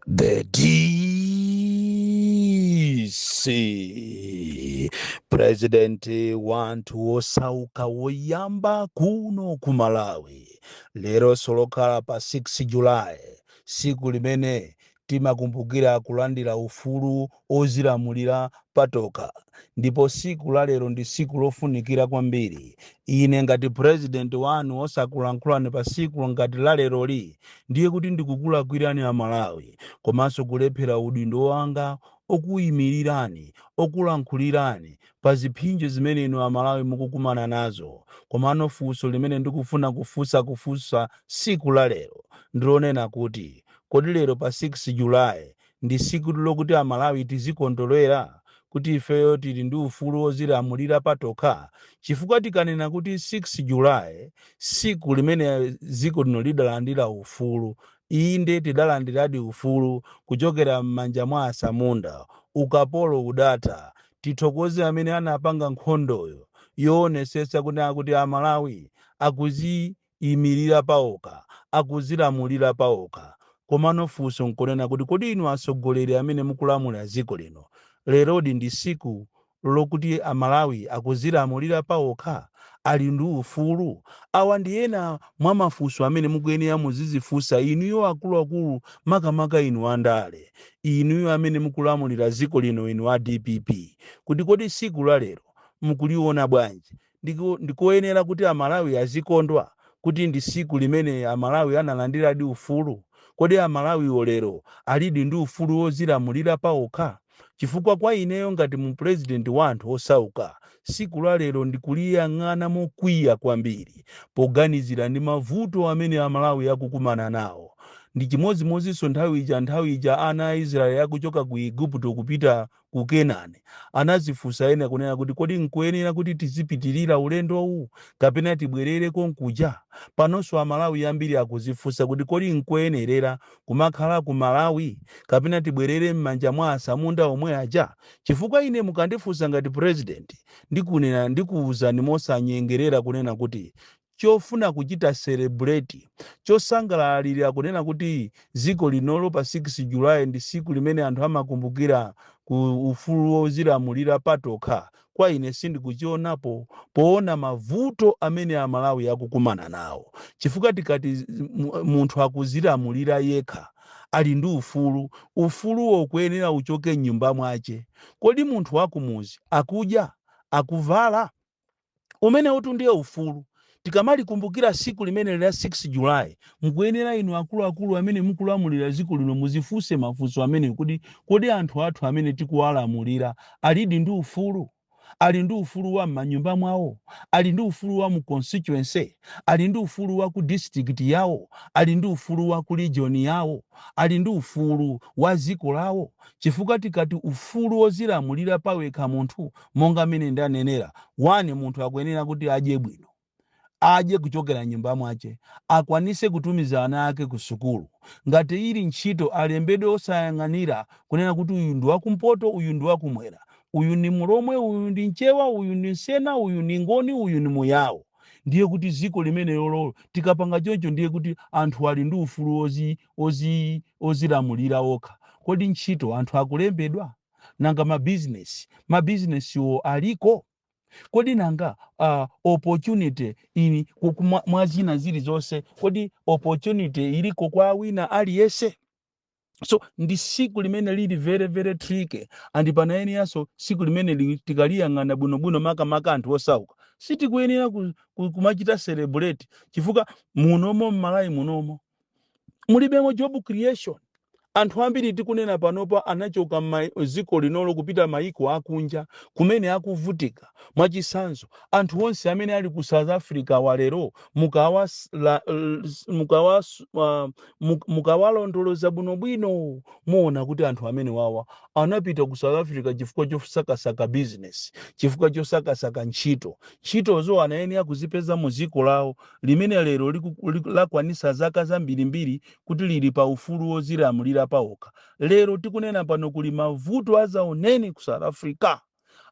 The DC President wanthu osauka woyamba kuno ku Malawi, lero solokhala pa 6 July, siku limene timakumbukira kulandira ufulu ozilamulira patokha, ndipo siku la lero ndi siku lofunikira kwambiri. Ine ngati president wanu osakulankhulani pa siku ngati la leroli, ndiye kuti ndikukulakwirani Amalawi, komanso kulephera udindo wanga okuyimirirani, okulankhulirani pa ziphinjo zimene inu Amalawi mukukumana nazo. Komano funso limene ndikufuna kufunsa siku la lero ndilonena kuti, kodi lero pa 6 July ndi siku lokuti Amalawi tizikondwerera kuti ifeyo tili ndi ufulu wozilamulira patokha? Chifukwa tikanena kuti 6 July siku limene dziko lino lidalandira ufulu, inde, tidalandiradi ufulu kuchokera m'manja mwa asamunda, ukapolo udatha. Tithokoze amene anapanga nkhondoyo yoonesetsa kuti Amalawi akuziyimirira paokha, akuzilamulira paokha. Komano funso nkunena kuti, kodi inu atsogoleri amene mukulamulira dziko lino, lerodi ndi siku lokuti Amalawi akuzilamulira paokha, ali ndi ufulu? Awa ndi ena mwa mafunso amene mukuyenera muzizifunsa inuyo akuluakulu, makamaka inu andale, inuyo amene mukulamulira dziko lino, inu a DPP, kuti kodi siku la lero mukuliona bwanji? Ndikoyenera kuti Amalawi azikondwa kuti ndi siku limene Amalawi analandiradi ufulu? Kodi Amalawiwo lero alidi ndi ufulu wozilamulira paokha? Chifukwa kwa ineyo ngati mu president wa anthu osauka, siku la lero ndikuliyang'ana mokwiya kwambiri, poganizira ndi mavuto amene Amalawi akukumana nawo. Ndi chimodzimodzinso nthawi ija ana a Israeli akuchoka ku Igupto kupita ku Kenani, anazifunsa ena kunena kuti, kodi nkuyenera kuti tizipitirira ulendowu kapena tibwerere konkuja? Panonso Amalawi ambiri akuzifunsa kuti, kodi nkuyenerera kumakhala ku Malawi kapena tibwerere m'manja mwa asamunda omwe aja? Chifukwa ine mukandifunsa ngati president, ndikunena, ndikuwuzani mosanyengerera kunena kuti chofuna kuchita celebrate, chosangalalira kunena kuti dziko linolo pa 6 July ndi siku limene anthu amakumbukira ku ufulu wozilamulira patokha, kwa ine sindikuchionapo, poona mavuto amene Amalawi akukumana nawo. Chifukwa tikati munthu akuzilamulira yekha, ali ndi ufulu, ufuluwo kuyenera uchoke m'nyumba mwace. Kodi munthu wakumuzi akudya, akuvala? Umene utu ndiye ufulu. Tikamalikumbukira siku limene la 6 July, mukuyenera inu akuluakulu amene mukulamulira dziko lino muzifunse mafunso amene kuti, kodi anthu athu amene tikuwalamulira alidi ndi ufulu? Ali ndi ufulu wa m'manyumba mwawo? Ali ndi ufulu wa mu constituency? Ali ndi ufulu wa ku district yawo? Ali ndi ufulu wa ku region yawo? Ali ndi ufulu wa dziko lawo? Chifukwa tikati ufulu wozilamulira pawekha munthu, monga amene ndanenera, one, munthu akuyenera kuti adye bwino, adye kuchokera nyumba mwace, akwanise kutumiza ana ake ku sukulu, ngati ili ntchito alembedwe osayang'anira kunena kuti uyu ndi wakumpoto, uyu ndi wakumwera, uyu ndi Mulomwe, uyu ndi Mchewa, uyu ndi Nsena, uyu ndi Ngoni, uyu ndi Muyawo. Ndiye kuti dziko limene lolo tikapanga choncho, ndiye kuti anthu ali ndi ufulu ozilamulira okha. Kodi ntchito anthu akulembedwa? Nanga mabizinesi, mabizinesiwo aliko? Kodi nanga opportunity ini mwa zina zilizonse, kodi opportunity iliko kwa wina aliyense? So ndi siku limene lili very very tricky, and panayeneranso siku limene tikaliyang'ana bwinobwino, makamaka anthu osauka, sitikuyenera kumachita celebrate, chifukwa munomo m'Malawi munomo mulibemo job creation. Anthu ambiri tikunena panopa anachoka dziko linolo kupita mayiko akunja kumene akuvutika. Mwachisanzo, anthu onse amene ali ku South Africa walero, mukawalondoloza bwinobwino, muona kuti anthu amene wawa anapita ku South Africa chifukwa chosakasaka business, chifukwa chosakasaka ntchito. Ntchitozo anayenera kuzipeza mu dziko lawo limene lero lakwanisa zaka zambirimbiri kuti lili pa ufulu wozilamulira pawokha. Lero tikunena pano kuli mavuto azaoneni ku South Africa.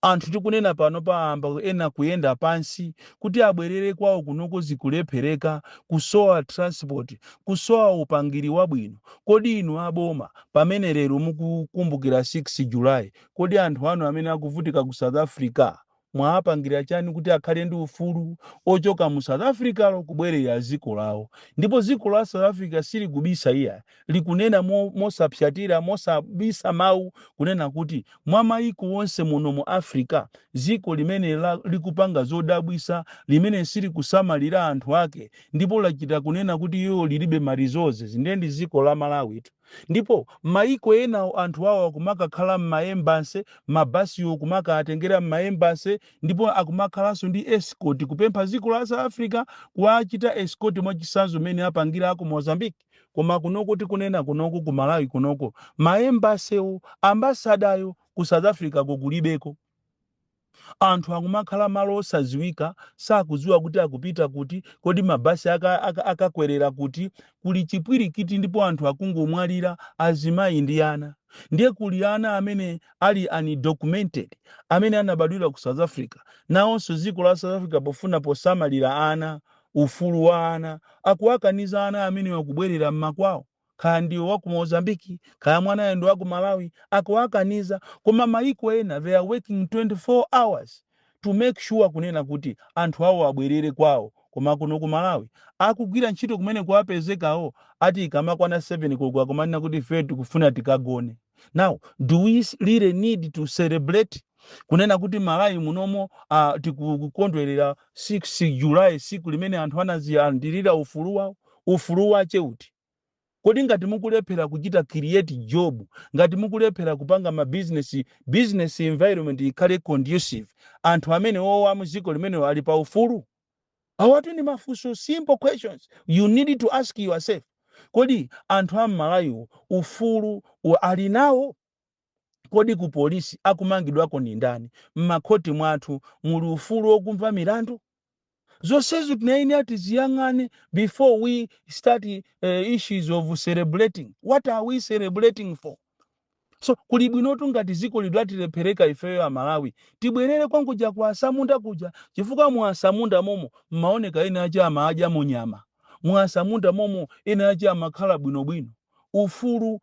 Anthu tikunena pano paamba ena kuyenda pansi kuti abwerere kwawo kunoko, zikulephereka, kusowa transport, kusowa upangiri wabwino. Kodi inu aboma, pamene lero mukukumbukira 6 July, kodi anthu anu amene akuvutika ku South Africa mwaapangira chani kuti akhale ndi ufulu ochoka mu South Africalo kubwerera dziko lawo? Ndipo dziko la South Africa silikubisa iya, likunena mosapyatira, mosabisa mawu, kunena kuti mwa mayiko onse muno mu Africa, dziko limene likupanga zodabwisa, limene silikusamalira anthu ake, ndipo lachita kunena kuti iwo lilibe ma resources, ndiye ndi dziko la Malawi tu. Ndipo mayiko ena anthu awo akumakakhala m'ma embassy, mabasiwo kumakatengera m'ma embassy, ndipo akumakhalanso ndi escort, kupempha dziko la South Africa kuwachita escort, mwachisanzo mmene apangira aku Mozambique. Koma kunoko, tikunena kunoko ku Malawi kunoko, ma embassywo, ambassadoryo ku South Africa kukulibeko. Anthu akumakhala malo osadziwika, sakudziwa kuti akupita kuti, kodi mabasi akakwerera kuti. Kuli chipwirikiti ndipo anthu akungomwalira, azimayi ndi ana. Ndiye kuli ana amene ali undocumented, amene anabadwira ku South Africa. Nawonso dziko la South Africa, pofuna posamalira ana, ufulu wa ana, akuwakaniza ana amene akubwerera mmakwawo, kaya ndiwo wa ku Mozambiki, kaya mwanayo ndi wa ku Malawi, akuwakaniza. Koma maiko ena, they are working 24 hours to make sure kunena kuti anthu awo abwerere kwawo. Koma kuno ku Malawi, akugwira ntchito kumene kuwapezekawo ati ikamakwana 7 koloko akumanena kuti ife tikufuna tikagone. Now, do we really need to celebrate kunena kuti Malawi munomo tikukondwerera 6 July, siku limene anthu anazilandirira ufulu wawo? Ufulu wache uti? Kodi ngati mukulephera kuchita create job, ngati mukulephera kupanga ma business, business environment ikhale conducive, anthu amene owa muziko limene ali pa ufulu? Awatu ndi mafunso, simple questions you need to ask yourself. Kodi anthu a m'Malawiwo ufulu ali nawo? Kodi ku polisi akumangidwako ndi ndani? Mmakhoti mwathu muli ufulu wokumva milandu? Zonsezo tinayenera tiziyang'ane before we start issues of celebrating. What are we celebrating for? So kuli bwinotu ngati dziko lidatilephereka, ifeyo Amalawi tibwerere kwankuja ku asamunda kuja, chifukwa mu asamunda momo mmaoneka ena ache amadya munyama, mu asamunda momo ena ache amakhala bwinobwino, ufulu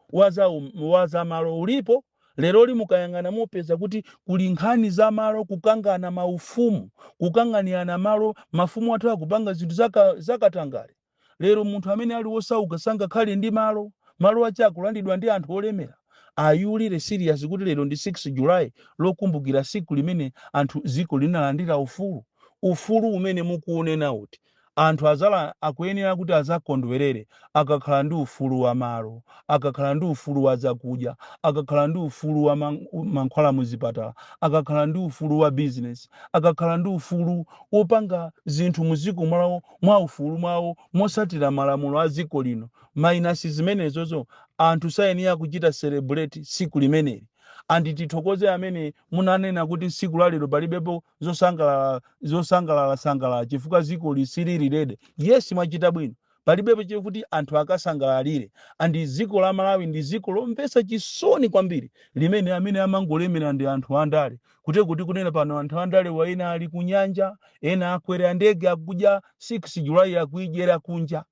wa zamalo ulipo. Leroli mukayang'ana mupeza kuti kuli nkhani za malo, kukangana maufumu, kukanganirana malo. Mafumu athu akupanga zinthu zakatangale. Lero munthu amene ali wosauka sangakhale ndi malo, malo ache akulandidwa ndi anthu olemera. Are you really serious kuti lero ndi 6 July, lokumbukira siku limene anthu dziko linalandira ufulu? Ufulu umene mukuunena uti? Anthu azala akuyenera kuti azakondwerere akakhala ndi ufulu wa malo, akakhala ndi ufulu wa zakudya, akakhala ndi ufulu wa mankhwala muzipatala, akakhala ndi ufulu wa business, akakhala ndi ufulu wopanga zinthu muziko mwawo mwa ufulu mwawo, mosatira malamulo a dziko lino. Minus zimenezozo, anthu sayenera kuchita celebrate siku limeneli. And tithokoze amene munanena kuti siku lalero palibepo zosangalala, zosangalala sangalala, chifukwa dziko lisilili ready. Yes, mwachita bwino. Palibepo chikuti anthu akasangalalire. And dziko la Malawi ndi dziko lomvetsa chisoni kwambiri, limene amene amangolemera ndi anthu andale. Kuti kunena pano, anthu andale wa ena ali kunyanja, ena akwera ndege, akudya 6 July akuidyera kunja,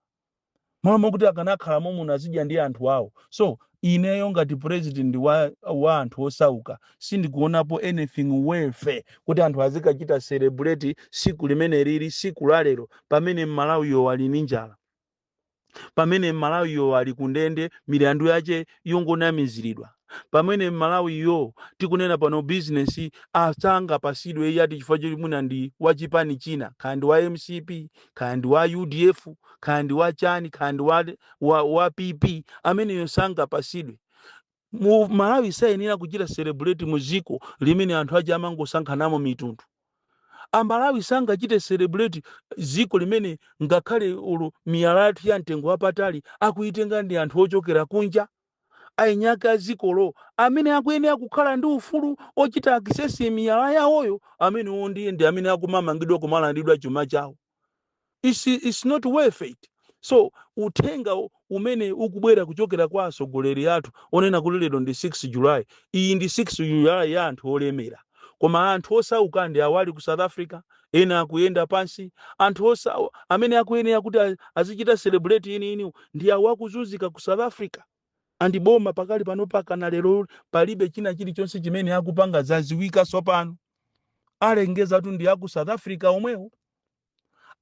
malo kuti akanakhala momwe azidya ndi anthu awo. So ineyo ngati president wa anthu osauka, sindikuonapo anything welfare kuti anthu azikachita celebrate siku limene lili siku lalero, pamene Mmalawiyo ali ndi njala, pamene Mmalawiyo ali kundende, milandu yache yongonamiziridwa, pamene Mmalawiyo tikunena pano bizinesi asangapasidwe yati chifukwa choti mwina ndi wachipani china, kaya ndi wa MCP, kaya ndi wa UDF, kaya ndi wa chani, kaya ndi wa PP, ameneyo sangapasidwe. Mu Malawi sayenera kuchita celebrate mu ziko limene anthu aja amangosankhanamo mitundu. Amalawi sangachite celebrate ziko limene ngakhale ulu miyala yathu ya mtengo wapatali akuitenga ndi anthu ochokera kunja, ainyaka zikolo amene akuyenera kukhala ndi ufulu ochita access miyala yawoyo, amene ndiye ndi amene akumamangidwa, kumalandidwa chuma chawo. It's not worth it. So uthenga umene ukubwera kuchokera kwa atsogoleri athu onena kuti lero ndi 6 July, iyi ndi 6 July ya anthu olemera. Koma anthu osauka ndi awali ku South Africa, ena akuyenda pansi. Anthu osa amene akuyenera kuti azichita celebrate iniini ndi awo akuzunzika ku South Africa. And boma pakali pano, pakana lero, palibe china chilichonse chimene akupanga. Zaziwika tsopano, alengezatu ndi aku South Africa omwewo.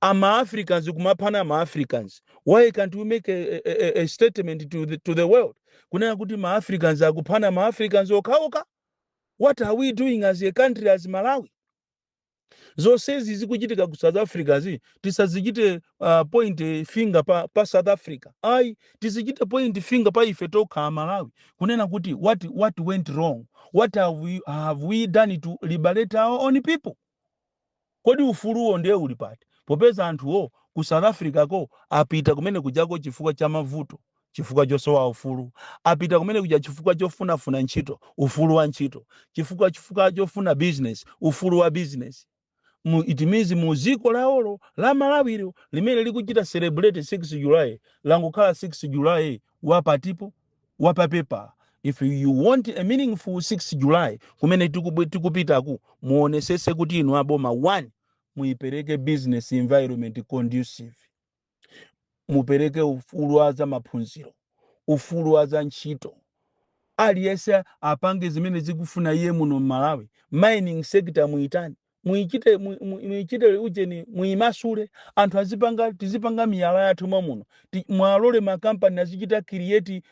Ama Africans kumaphana ama Africans. Why can't we make a statement to the world kunena kuti ma Africans akuphana ma Africans okhaokha? What are we doing as a country, as Malawi? Zonsezi zikuchitika ku South Africa zi, tisazichite point finger pa South Africa, ayi. Tizichite point finger pa ife tokha Amalawi, kunena kuti what went wrong? What have we done to liberate our own people? Kodi ufuluwo ndiye uli pati, popeza anthuwo ku South Africa ko apita kumene kujako chifukwa cha mavuto, chifukwa chosowa ufulu? Apita kumene kuja chifukwa chofunafuna ntchito, ufulu wa ntchito, chifukwa chofuna business, ufulu wa business. It means mu dziko lawolo la Malawiro limene likuchita celebrate 6 July, langokhala 6 July wapatipo wapapepa. If you want a meaningful 6 July kumene tikupitaku, muonesese kuti inu aboma, one, muipereke business environment conducive, mupereke ufulu wa za maphunziro, ufulu wa za ntchito, aliyense apange zimene zikufuna iye muno mMalawi. Mining sector muitani, muichite muichite ujeni, muimasule, anthu azipanga, tizipanga miyala yathu mwamuno. Mwalole makampani azichita create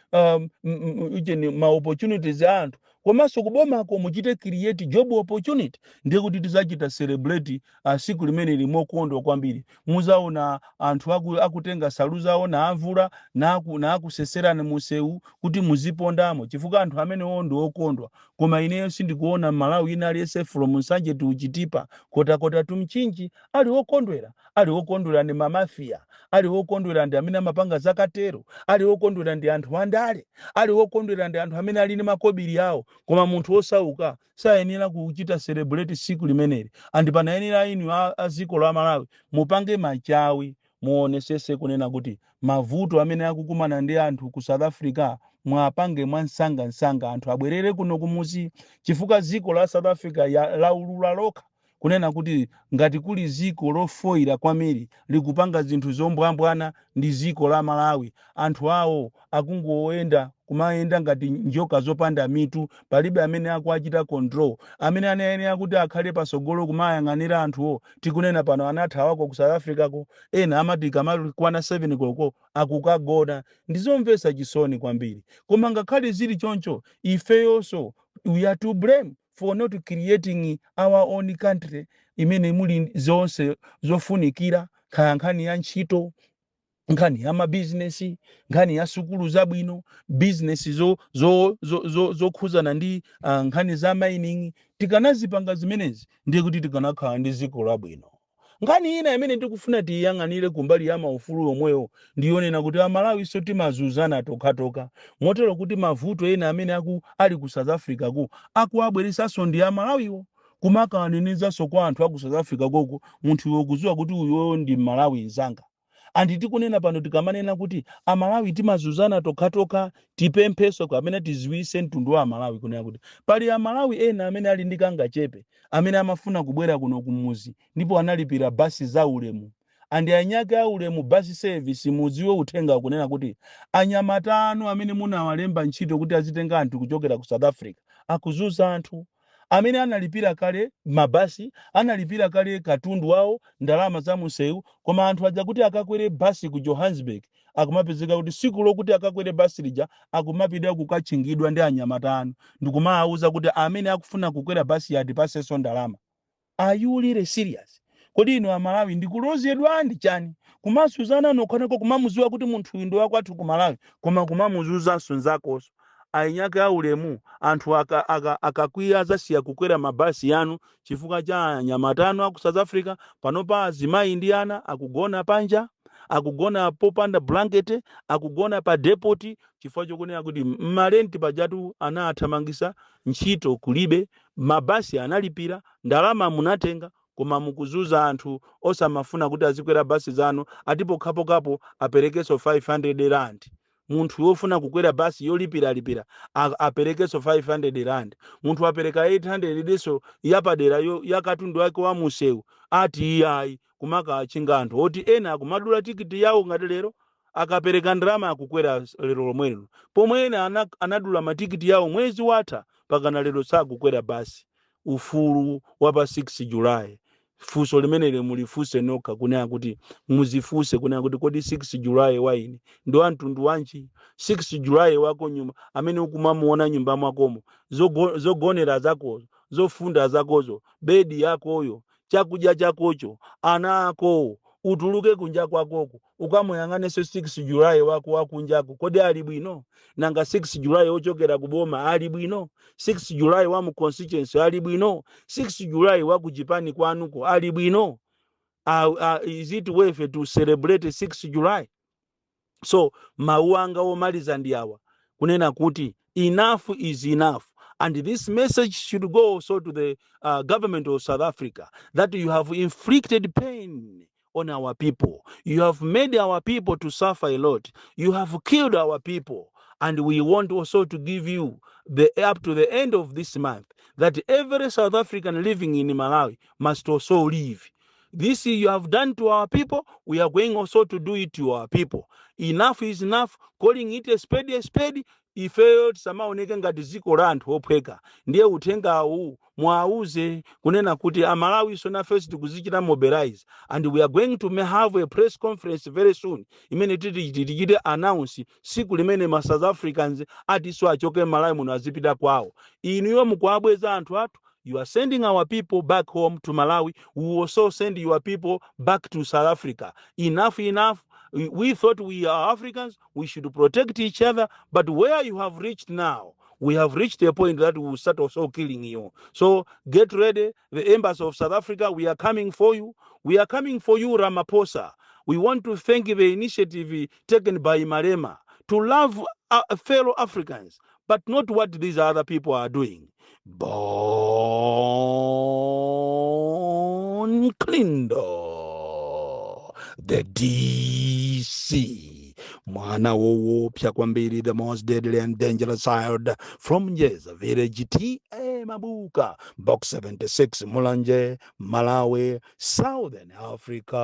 ujeni, ma opportunities a anthu. Komanso kubomako muchite create job opportunity. Ndiye kuti tizachita celebrate siku limene limokondwa kwambiri. Muzaona anthu akutenga salu zawo naavula naakuseserani musewu kuti muzipondamo, chifukwa anthu amenewo ndi okondwa. Koma ineyo sindikuona Malawi ina aliyense from Nsanje to Chitipa, Kotakota to Mchinji ali okondwera. Ali okondwera ndi mamafiya, ali okondwera ndi amene amapanga zakatero, ali okondwera ndi anthu andale, ali okondwera ndi anthu amene ali ndi makobiri awo. Koma munthu osauka sayenera kuchita celebrate siku limeneli. And panayenera inu a dziko la Malawi mupange machawi, muonesese kunena kuti mavuto amene akukumana ndi anthu ku South Africa mwapange mwansangansanga, anthu abwerere kuno kumuzi, chifukwa dziko la South Africa laulula lokha kunena kuti ngati kuli dziko lofoira kwambiri likupanga zinthu zombwambwana ndi dziko la Malawi. Anthu awo akungoyenda, kumayenda ngati njoka zopanda mitu, palibe amene akuachita control. Amene anayenera kuti akhale pasogolo kumayang'anira anthuwo, tikunena pano anathawako ku South Africa ko. Ena amati kamakwana 7 koloko akukagona. Ndizomvetsa chisoni kwambiri. Koma ngakhale zili choncho, ifeyonso we are to blame for not creating our own country imene muli zonse zofunikira, kaya nkhani ya ntchito, nkhani ya mabizinesi, nkhani ya sukulu zabwino, bizinesi zokhuzana ndi nkhani za mining. Tikanazipanga zimenezi, ndiye kuti tikanakhala ndi dziko labwino. Nkhani ina imene tikufuna tiyang'anire kumbali ya maufulu omwewo ndiyonena kuti Amalawi so timazuzana tokhatokha, motero kuti mavuto ena amene ali ku South Africa ku akuabweresanso ndi Amalawiwo, kumakanenezanso kwa anthu aku South Africa koko, munthu iwe kudziwa kuti uyoyo ndi Mmalawi mzanga. And tikunena pano, tikamanena kuti Amalawi timazuzana tokhatokha, tipempheso kapena tiziwise mtundu wa Amalawi kunena kuti pali Amalawi ena amene ali ndi kangachepe amene amafuna kubwera kuno kumuzi, ndipo analipira basi za ulemu. And anyake aulemu bus service, mudziwe uthenga kunena kuti anyamata anu amene munawalemba ntchito kuti azitenga anthu kuchokera ku South Africa akuzuza anthu amene analipira kale mabasi, analipira kale katundu wawo, ndalama za musewu. Koma anthu aja kuti akakwere basi ku Johannesburg, akumapezeka kuti siku lokuti akakwere basi lija akumapita kukatchingidwa ndi anyamata anu ndikumawawuza kuti amene akufuna kukwera basi yati pasenso ndalama. Are you really serious? Kodi inu Amalawi ndikulozedwa ndi chani kumasuzana nokhanako, kumamuziwa kuti munthu uyu ndi wakwathu ku Malawi, koma kumamuzuzanso nzakonso? Ainyake aulemu, anthu akakwiya azasiya kukwera mabasi yanu chifukwa cha anyamata anu aku South Africa. Panopa azimayi ndi ana akugona panja, akugona popanda blanket, akugona pa depot, chifukwa chokunena kuti mmalenti pajatu anathamangisa, ntchito kulibe, mabasi analipira, ndalama munatenga, koma mukuzuza anthu osamafuna kuti azikwera basi zanu, ati pokhapokhapo aperekenso 500 rand. Munthu wofuna kukwera basi yolipiralipira aperekenso R500. Munthu apereka 800 diso yapadera ya katundu wake wa musewu, ati iyayi, kumakachinga anthu oti ena akumadula tikiti yawo. Ngati lero akapereka ndalama akukwera lero lomwelo, pomwe ena anadula matikiti yawo mwezi watha, pakana lero sakukwera basi. Ufulu wa pa 6 Julayi, funso limeneli mulifunse nokha, kunena kuti muzifunse kunena kuti kodi 6 Julayi waine ndi wa mtundu wanji? 6 Julayi wako nyumba amene ukumamuona nyumba mwakomo, zogonera zakozo, zofunda zakozo, bedi yakoyo, chakudya chakocho, ana akowo, utuluke kunja kwakoko ukamuyang'anenso 6 Julayi wako wakunjako, kodi ali bwino? Nanga 6 Julayi ochokera kuboma ali bwino? 6 Julayi wa mu constituency ali bwino? 6 Julayi wa ku chipani kwanuko ali bwino? Is it worth to celebrate 6 July? So mawu anga omaliza ndi awa, kunena kuti enough is enough, and this message should go also to the government of South Africa that you have inflicted pain on our people. You have made our people to suffer a lot. You have killed our people, and we want also to give you the up to the end of this month that every South African living in Malawi must also leave. This you have done to our people, we are going also to do it to our people. Enough is enough, calling it a spade a spade. Ifeyo tisamaoneke ngati dziko la anthu ophweka. Ndiye uthengawu mwauze kunena kuti Amalawi so nafenso tikuzichita mobilize, and we are going to have a press conference very soon imene titi tichite announce siku limene ma South Africans atiso achoke Malawi muno, azipita kwawo. Inuyo mukuabweza anthu athu. You are sending our people back home to Malawi. We will also send your people back to South Africa. Enough, enough. We thought we are Africans, we should protect each other, but where you have reached now, we have reached a point that we will start also killing you. So get ready, the embassy of South Africa, we are coming for you. We are coming for you, Ramaphosa. We want to thank the initiative taken by Malema to love fellow Africans, but not what these other people are doing. Bon Kalindo, the DC, mwana woopsa kwambiri, the most deadly and dangerous child from Njeza Village, T/A Mabuka, Box 76, Mulanje, Malawi, Southern Africa.